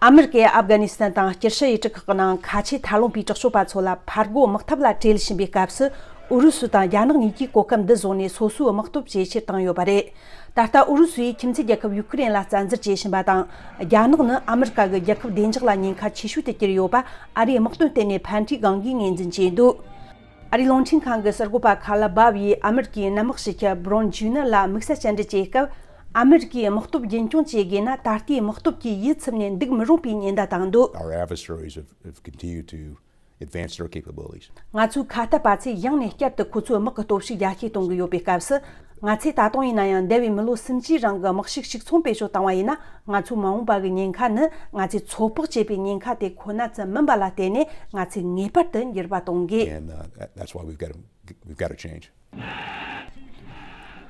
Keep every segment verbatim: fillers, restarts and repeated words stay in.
ཨ་མི་རི་ཀས་ཨབ་གྷ་ནི་སི་ཐན་དང་སྐྱིད་ཤོད་ཡུལ་གྲུ་ཁག་གི་ནང་ཁ་ཆེ་མཐའ་ལྷུང་པའི་དྲག་སྤྱོད་པ་ཚོ་ལ་ཕར་རྒོལ་དམག་འཐབ་ལ་བྲེལ་བཞིན་པའི་སྐབས་སུ། ཨུ་རུ་སུ་དང་རྒྱ་ནག་གཉིས་ཀྱིས་གོ་སྐབས་འདི་བཟུང་ནས་སོ་སོའི་དམག་སྟོབས་ཇེ་ཆེར་བཏང་ཡོད་པ་རེད། ད་ལྟ་ཨུ་རུ་སུ་ཡིས་ཁྱིམ་མཚེས་རྒྱལ་ཁབ་ཡུ་ཁུ་རེན་ལ་བཙན་འཛུལ་བྱེད་བཞིན་པ་དང་། རྒྱ་ནག་ནི་ཨ་མི་རི་ཀ་གི་རྒྱལ་ཁབ་བདེ་འཇགས་ལ་ཉེན་ཁ་ཆེ་ཤོས་དུ་གྱུར་ཡོད་པ་ཨ་རིའི་དམག་དོན་ལྟེ་གནས་ཕན་ཁྲིའི་སྒང་གིས་ངོས་འཛིན་བྱས་འདུག་ཨ་རིའི་རླུང་འཕྲིན་ཁང་གི་གསར་འགོད་པ་ཁ་ལ་བྷབ་ཡིས་ཨ་མི་རི་ཀའི་གནམ་དམག་སྤྱི་ཁྱབ་བྷྲོན་ཇུ་ནར་ལ་དམིགས་བསལ་བཅར་འདྲི་བྱས་སྐབས། ཨ་མི་རི་ཀའི་དམག་སྟོབས་རྒྱུན་སྐྱོང་བྱེད་དགོས་ན། ད་ལྟའི་དམག་སྟོབས་ཀྱིས་ཡིད་ཚིམ་ནས་འདུག་མི་རུང་པའི་ཉེན་བརྡ་བཏང་འདུག Our adversaries have, have continued to advance their capabilities. ང་ཚོའི་ཁ་གཏད་པ་ཚོས་ཡང་ནས་བསྐྱར་དུ་ཁོ་ཚོའི་དམག་གི་སྟོབས་ཤུགས་རྒྱ་སྐྱེད་གཏོང་གི་ཡོད་པའི་སྐབས་སུ། ང་ཚོས་ད་དུང་ཡིན་ན་ཡང་འདས་པའི་མི་ལོ་སུམ་ཅུའི་རིང་གི་དམག་ཤུགས་གཅིག་མཚུངས་བེད་སྤྱོད་བཏང་བ་ཡིན་ན། ང་ཚོའི་མ་འོངས་པ་གི་ཉེན་ཁ་ནི་ང་ཚོས་ཚོད་དཔག་བྱེད་པའི་ཉེན་ཁ་དེ་ཁོ་ན་ཙམ་མིན་པ་ལ་བརྟེན་ནས། ང་ཚོས་ངེས་པར་དུ་འགྱུར་བ་གཏོང་དགོས། And uh, that- that's why we've got to, we've got to change.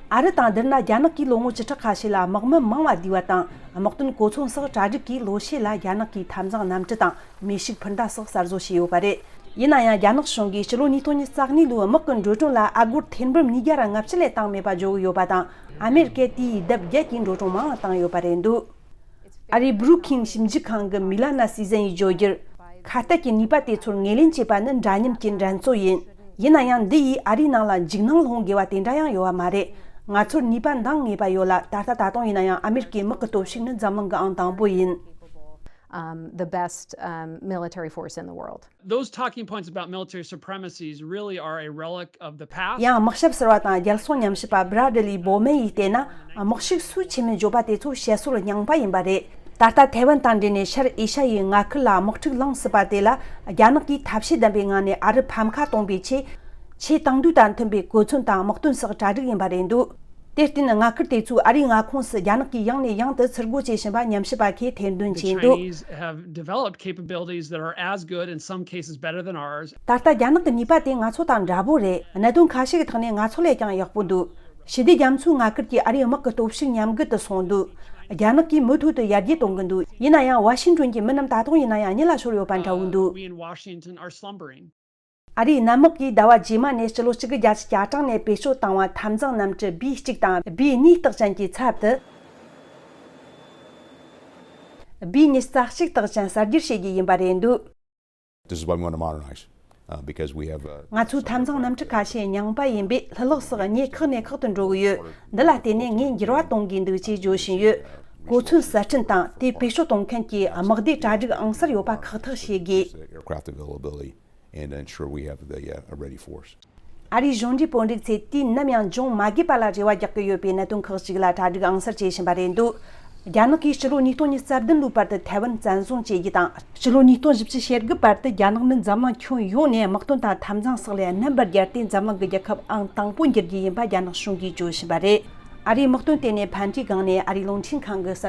ཨ་རི་དང་བསྡུར་ན། རྒྱ་ནག་གིས་ལོ་ངོ་བཅུ་ཕྲག་ཁ་ཤས་ལ་དམག་མི་མང་བ་བསྡུས་པ་དང་། དམག་དོན་གོ་མཚོན་སོགས་གྲ་སྒྲིག་གིས་ལོ་ཤས་ལ་རྒྱ་ནག་གིས་འཐབ་འཛིང་གནམ་གྲུ་དང་མེ་ཤུགས་འཕུར་མདའ་སོགས་གསར་བཟོ་བྱས་ཡོད་པ་རེད། ཡིན་ན་ཡང་། རྒྱ་ནག་གཞུང་གིས་ཕྱི་ལོ་ཉིས་སྟོང་ཉི་ཤུ་རྩ་གཉིས་ལོའི་དམག་གི་འགྲོ་གྲོན་ལ་ཨ་སྒོར་ཐེར་འབུམ་ཉིས་བརྒྱ་ར་ལྔ་བཅུ་ལས་བཏང་མེད་པ་བརྗོད་ཀྱི་ཡོད་པ་དང་། ཨ་མེ་རི་ཀས་དེའི་ལྡབ་བརྒྱད་ཀྱི་འགྲོ་གྲོན་མང་བ་བཏང་ཡོད་པ་རེད་འདུག་ཨ་རིའི་Brookings ཞིབ་འཇུག་ཁང་གི་མི་ལ་ན་སི་ཟན་ཡིས་བརྗོད་རྒྱུར། ཁ་གཏད་ཀྱི་ནུས་པ་དེ་ཚོར་ངོས་ལེན་བྱེད་པ་ནི་འདྲ་མཉམ་གྱི་འགྲན་རྩོད་ཡིན། ཡིན་ན་ཡང་། འདི་ཡིས་ཨ་རིའི་ནང་ལ་འཇིགས་སྣང་སློང་དགོས་པ་དེ་འདྲ་ཡང་ཡོད་པ་མ་རེད། ང་ཚོར་ནུས་པ་འདང་ངེས་པ་ཡོད་ལ། ད་ལྟ་ད་དུང་ཡིན་ན་ཡང་ཨ་མེ་རི་ཀའི་དམག་གི་སྟོབས་ཤུགས་ནི་འཛམ་གླིང་གི་ཨང་དང་པོ་ཡིན། Um, the best um, military force in the world. Those talking points about military supremacies really are a relic of the past. ཡང་དམག་ཞབས་ཟུར་པ་དང་རྒྱལ་སྲུང་ཉམས་ཞིབ་པ་Bradley Bowman ཡིས་བལྟས་ན། དམག་ཤུགས་སུའི་ཆེ་མིན་བརྗོད་པ་དེ་ཚོ་བཤད་སྲོལ་རྙིང་པ་ཡིན་པ་རེད། ད་ལྟ་ཐའེ་ཝན་དང་འབྲེལ་ནས་ཤར་ཨེ་ཤ་ཡའི་མངའ་ཁུལ་ལ་དམག་འཁྲུག་ལངས་སྲིད་པ་དེ་ལ། རྒྱ་ནག་གིས་ཐབས་ཤེས་ལྡན་པའི་ངང་ནས་ཨ་རི་ཕམ་ཁ་གཏོང་བའི་ཆེད། ཆེས་དེང་དུས་དང་མཐུན་པའི་གོ་མཚོན་དང་དམག་དོན་སོགས་གྲ་སྒྲིག་ཡིན་པ་རེད་འདུག་དེར་བརྟེན། མངའ་ཁུལ་དེ་ཚོའི་ཨ་རིའི་མངའ་ཁོངས་སུ་རྒྱ་ནག་གིས་ཡང་ནས་ཡང་དུ་ཚུར་རྒོལ་བྱེད་བཞིན་པ་ཉམས་ཞིབ་པ་ཁས་ཐེར་འདོན་བྱས་འདུག Chinese have developed capabilities that are as good, in some cases better than ours. ད་ལྟ་རྒྱ་ནག་གི་ནུས་པ་དེ་ང་ཚོ་དང་འདྲ་པོ་རེད། གནད་དོན་ཁ་ཤས་ཀྱི་ཐོག་ནས་ང་ཚོ་ལས་ཀྱང་ཡག་པོ་འདུག་ཞི་བདེ་རྒྱ་མཚོའི་མངའ་ཁུལ་གྱི་ཨ་རིའི་དམག་གི་སྟོབས་ཤུགས་ཉམས་རྒུད་དུ་སོང་འདུག་རྒྱ་ནག་གིས་མུ་མཐུད་དུ་ཡར་རྒྱས་གཏོང་གི་འདུག་ཡིན་ན་ཡང་། ཝ་ཤིང་ཏོན་གྱི་མི་རྣམས་ད་དུང་ཡིན་ན་ཡང་གཉིད་ལ་ཤོར་ཡོད་པ་འདྲ་བོ་འདུག We in Washington are slumbering. ཨ་རིའི་གནམ་དམག་གིས་ཟླ་བ་རྗེས་མ་ནས་ཕྱི་ལོ་གཅིག་དགུ་བརྒྱད་ཅུ་གྱ་གྲངས་ནས་བེད་སྤྱོད་བཏང་བ་འཐབ་འཛིང་གནམ་གྲུ་B་གཅིག་དང་B་གཉིས་རྟགས་ཅན་གྱི་ཚབ་ཏུ་B་ཉི་ཤུ་རྩ་གཅིག་རྟགས་ཅན་གསར་སྒྱུར་བྱེད་རྒྱུ་ཡིན་པ་རེད་འདུག This is why we want to modernize. Uh, because we have, uh, ང་ཚོའི་འཐབ་འཛིང་གནམ་གྲུ་ཁ་ཤས་རྙིང་པ་ཡིན་པས། ལྷུ་ལག་སོགས་གནས་ཁག་ནས་ཁག་ཏུ་འགྲོ་གི་ཡོད། འདི་ལ་བརྟེན་ནས་ངས་འགྱུར་བ་གཏོང་དགོས་འདུག་ཅེས་བརྗོད་བཞིན་ཡོད། གོ་མཚོན་གསར་སྐྲུན་དང་དེ་བེད་སྤྱོད་གཏོང་མཁན་གྱི་དམག་སྡེ་གྲ་སྒྲིག་ཨང་གསར་ཡོད་པ་ཁག་ཐེག་བྱེད་དགོས། Aircraft availability and ensure we have the, uh, a ready force. ཨ་རིའི་གཞུང་འབྲེལ་བོད་རིགས་ཚོས་དུས་ནམ་ཡང་འབྱུང་མ་དགོས་པ་ལ་རེ་བ་རྒྱག་གི་ཡོད་པའི་གནད་དོན་ཁག་ཅིག་ལ་གྲ་སྒྲིག་ཨང་གསར་བྱེད་བཞིན་པ་རེད་འདུག་རྒྱ་ནག་གིས་ཕྱི་ལོ་ཉིས་སྟོང་ཉི་ཤུ་རྩ་བདུན་ལོའི་བར་དུ་ཐའེ་ཝན་བཙན་བཟུང་བྱེད་རྒྱུ་དང་། ཕྱི་ལོ་ཉིས་སྟོང་བཞི་བཅུ་ཞེ་དགུ་བར་དུ་རྒྱ་ནག་ནི་འཛམ་གླིང་ཁྱོན་ཡོངས་ནས་དམག་དོན་དང་འཐབ་འཛིང་སོགས་ལས་རྣམ་པར་རྒྱལ་ཏེ། འཛམ་གླིང་གི་རྒྱལ་ཁབ་ཨང་དང་པོ་འགྱུར་རྒྱུ་ཡིན་པ་རྒྱ་ནག་གཞུང་གིས་བརྗོད་བཞིན་པ་རེད། ཨ་རིའི་དམག་དོན་ལྟེ་གནས་ཕན་ཁྲིའི་སྒང་ནས་ཨ་རིའི་རླུང་འཕྲིན་ཁང་གི་གསར་